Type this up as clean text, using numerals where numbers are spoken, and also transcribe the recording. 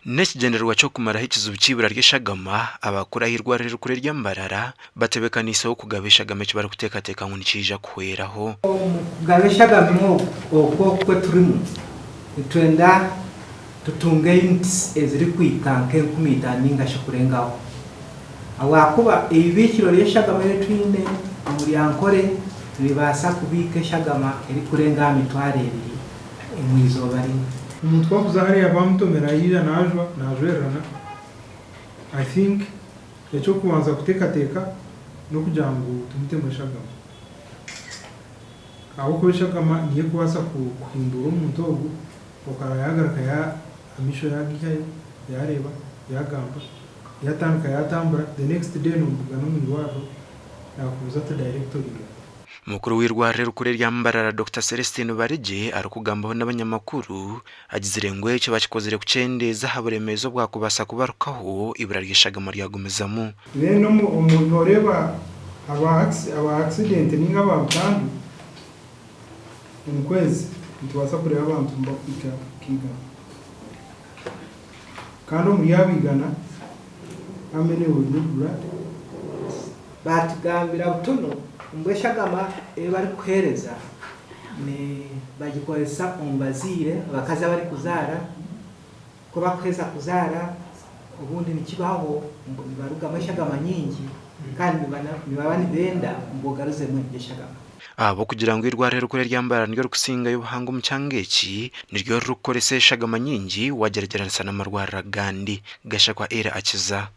N'ekigyendererwa ky'okumaraho ekizibu ky'eibura ry'eshagama, abakuru aha irwariro erikuru erya Mbarara batebeekaniiseho kugaba eshagama eki barikuteekateeka ngu nikiija kuhweraho. Omu kugaba eshagama okwo oku turimu, nitwenda tutunge units ezirikuhika nk'enkumi itaano ninga shi kurengaho ahabw'akuba eibiikiro ry'eshagama eri twine omuri Ankole niribaasa kubiika eshagama erikurenga aha mitwaro ebiri omu izooba rimwe. Omuntu ku akuza hariya bamutomera yaija najwa najwererana I think ekyokubanza kutekateka nokugira ngu tumutemu eshagama ahabwokuba eshagama niyo ekubaasa kuhindura omuntu ogu okara yagaruka amaisho yagihayo yareeba yagamba yatandika yatambura the next day nomubugana omwirwariro nakubuuza ati director oriiha? Mukuru w'eirwariro erikuru erya Mbarara, Dokita Celestine Barigye arikugambaho n'abanyamakuru agizire ngu eki bakikozire kukyendeeza aha buremeezi obwakubaasa kubarukaho eibura ry'eshagama ryagumizamu. Then omu noreeba aba aba accident ninga aba butandu omu kwezi nitubaasa kureeba abantu nibakuhika nk'eigana kandi omuri abo eigana how many will need blood? Baatugambira butunu ngu eshagama ei barikuheereza nibagikoresa omu bazaire, abakazi abarikuzaara. Ku barikuheeza kuzaara obundi nikibaho ngu nibarugamu eshagama nyingi kandi nibaba nibenda ngu ogaruzemu egyo eshagama. Ahabw'okugira ngu eirwariro erikuru erya Mbarara niryo ririkusingayo obuhango omu kyanga eki, niryo ririkukoresa eshagama nyingi waagyeragyeranisa n'amarwariro agandi. Gashakwa Elly Akiza.